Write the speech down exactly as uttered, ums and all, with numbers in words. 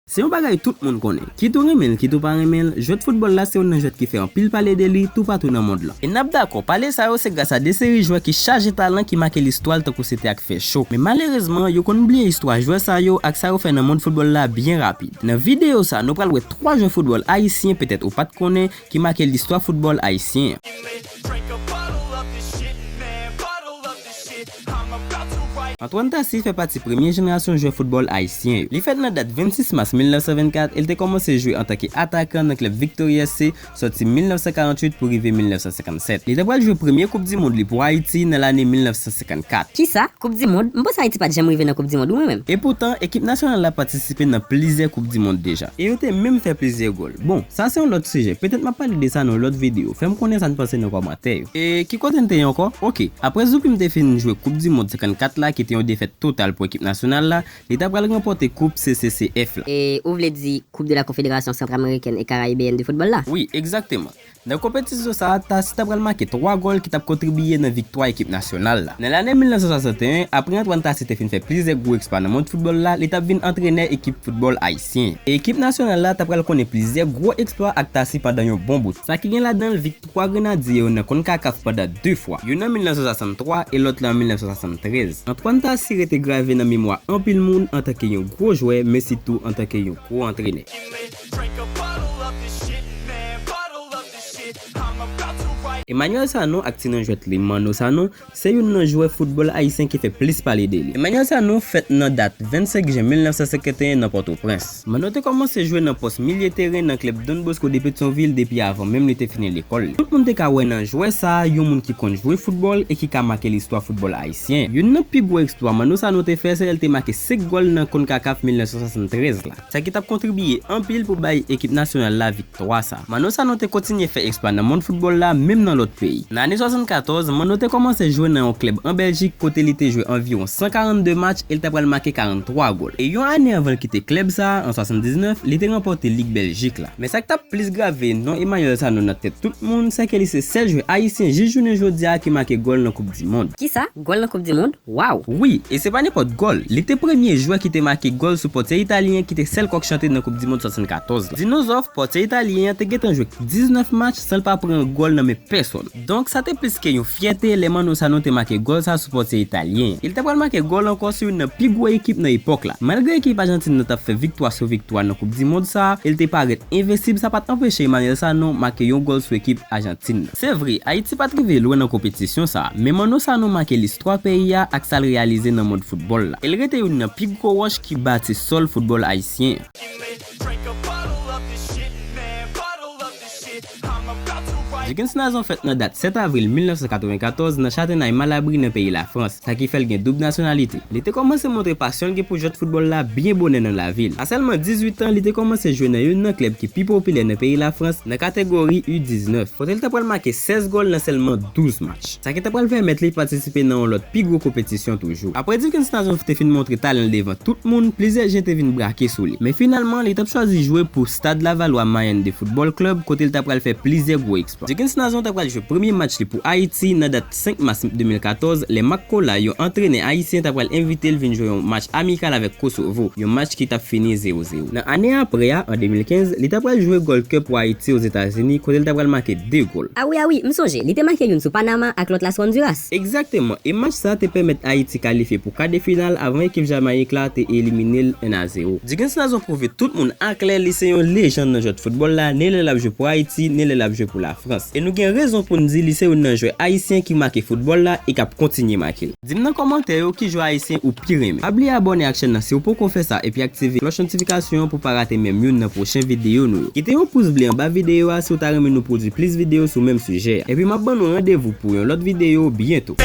Se yon bagay tout moun konnen. Kit ou renmen l, kit ou pa renmen l, jwèt foutbòl la se youn nan jwèt ki fè anpil pale de li toupatou nan mond lan. E n ap dakò, pale sa yo se gras a de seri jwè ki chaje talan ki make listwa l tankou se te ak fè cho. Men malerezman, yo konn bliye istwa jwè sa yo ak sa yo fè nan mond foutbòl la byen rapid. Nan videyo sa, nou pral wè twa jwè foutbòl ayisyen petèt ou pa t konnen ki make listwa foutbòl ayisyen an. Antoine Tassy fè pati premye jenerasyon jwè foutbòl ayisyen yo. Li fèt nan dat vennsis mas mil nèf san vennkat e l te kòmanse jwe antanke atakan nan klèb Victory S C sòti mil nèf san karanntuit pou rive mil nèf san senkannsèt. Li ta pral jwe premye Koup di Mond li pou Ayiti nan lane mil nèf san senkannkat. Kisa? Koup di Mond? M panse Ayiti pa t janm rive nan Koup di Mond, ou mwen menm? Epoutan, ekip nasyonal la patisipe nan plizyè Koup di Mond deja. E yo te menm fè plizyè gòl. Bon, sa se yon lòt sijè. Petèt m ap pale de sa nan yon lòt videyo. Fè m konnen sa n panse nan kòmantè yo. E ki kote n te ye ankò? Oke, apre Zoupim te fin jwe Koup di Mond senkannkat la, ki te yon defèt total pou ekip nasyonal la, li ta pral ranpòte Koup C C C F la. E ou vle di Coupe de la Confédération Centrafricaine et Caraïbéenne de Football la? Wi, egzakteman. Nan konpetisyon sa a, Tassy ta pral make twa gòl ki t ap kontribiye nan viktwa ekip nasyonal la. Nan lane mil nèf san swasanteyen, apre Antoine Tassy te fin fè plizyè gwo eksplwa nan mond foutbòl la, li t ap vin antrenè ekip foutbòl ayisyen. E ekip nasyonal la ta pral konnen plizyè gwo eksplwa ak Tassy pandan yon bon bout, sa ki gen ladan l viktwa Grenadye yo nan Concacaf pandan de fwa, youn an mil nèf san swasanntwa e lòt la an mil nèf san swasanntrèz. Antoine Tassy rete grave nan memwa anpil moun antanke yon gwo jwè, men sitou antanke yon gwo antrenè. Emmanuel Sanon ak ti non jwèt li Manno Sanon se youn nan jwè foutbòl ayisyen ki fè plis pale de li. Emmanuel Sanon fèt nan dat vennsenk jen mil nèf san senkanteyen nan Pòtoprens. Manno te kòmanse jwe nan pòs milye teren nan klèb Don Bosco de Petyonvil depi avan menm li te fini lekòl li. Tout moun te ka wè nan jwè sa a yon moun ki konn jwe foutbòl e ki ka make listwa foutbòl ayisyen. Youn nan pi gwo eksplwa Manno Sanon te fè se lè l te make senk gòl nan Concacaf mil nèf san swasantrèz la, sa ki t ap kontribiye anpil pou bay ekip nasyonal la viktwa sa. Manno Sanon te kontinye fè eksplwa nan mond foutbòl la, menm nan lòt peyi. Nan ane swasannkatòz, Manno te kòmanse jwe nan yon klèb an Bèljik kote li te jwe anviwon san karannde match e l ta pral make karanntwa gòl. E yon ane anvan l kite klèb sa a, an swasanndiznèf, li te ranpòte Lig Bèljik la. Men sa k t ap plis grave non Emmanuel Sanon nan tèt tout moun, se ke li se sèl jwè ayisyen jis jounen jodi a ki make gòl nan Koup di Mond. Kisa? Gòl nan Koup di Mond? Waw! Wi, e se pa nenpòt gòl. Li te premye jwè ki te make gòl sou pòtye italyen ki te sèl kòk chante nan Koup di Mond swasannkatòz la. Dinozòf, pòtye italyen an te gentan jwe diznèf match san l pa pran gòl nan men pèsòn. Donk, sa te plis ke yon fyète lè Manno Sanon te make gòl sa sou pòtye italyen an. E l ta pral make gòl ankò sou youn nan pi gwo ekip nan epòk la. Malgre ekip ajantin nan t ap fè viktwa sou viktwa nan Koup di Mond sa a, e l te parèt envensib, sa pa t anpeche Emmanuel Sanon make yon gòl sou ekip ajantin nan. Se vre, Ayiti pa t rive lwen nan konpetisyon sa a, men Manno Sanon make listwa peyi a ak sa l reyalize nan mond foutbòl la. E l rete youn nan pi gwo wòch ki bati sòl foutbòl ayisyen an. Dickens Nazon fèt nan dat sèt avril mil nèf san katrevenkatòz nan Châtenay Malabry nan peyi Lafrans, sa ki fè l gen doub nasyonalite. Li te kòmanse montre pasyon l gen pou jwèt foutbòl la byen bonè nan lavi l. A sèlman dizuit an, li te kòmanse jwe nan youn nan klèb ki pi popilè nan peyi Lafrans, nan kategori U diznèf, kote l ta pral make sèz gòl nan sèlman douz match. Sa ki ta pral pèmèt li patisipe nan yon lòt pi gwo konpetisyon toujou. Apre Dickens Nazon te fin montre talan l devan tout moun, plizyè je te vin brake sou li. Men finalman, li t ap chwazi jwe pou Stade Lavallois Mayenne de Football Club, kote l ta pral fè plizyè gwo eksplwa. Dickens Nazon ta pral jwe premye match li pou Ayiti nan dat senk mas de mil katòz, lè Marc Colas, yon antrenè ayisyen, ta pral envite l vin jwe yon match amikal avèk Kosovo, yon match ki t ap fini zewo zewo. Nan ane apre a, an de mil kenz, li ta pral jwe Gold Cup pou Ayiti Ozetazini, kote l ta pral make de gòl. A wi, a wi, m sonje, li te make youn sou Panama ak lòt la sou Honduras. Egzakteman, e match sa a te pèmèt Ayiti kalifye pou ka de final avan ekip Jamayik la te elimine l en a zewo. Dickens Nazon pwouve tout moun aklè li se yon lejann nan jwèt foutbòl la, ni lè l ap jwe pou Ayiti, ni lè l ap jwe pou Lafrans. E nou gen rezon pou n di li se youn nan jwè ayisyen ki make foutbòl la e k ap kontinye make l. Di m nan kòmantè yo ki jwè ayisyen ou pi renmen. Pa bliye abòne ak chèn nan si w poko fè sa epi aktive klòch notifikasyon an pou w pa rate menm youn nan pwochen videyo nou yo. Kite yon pous ble anba videyo a si w ta renmen nou pwodui plis videyo sou menm sijè a. Epi m ap ban nou randevou pou yon lòt videyo byento.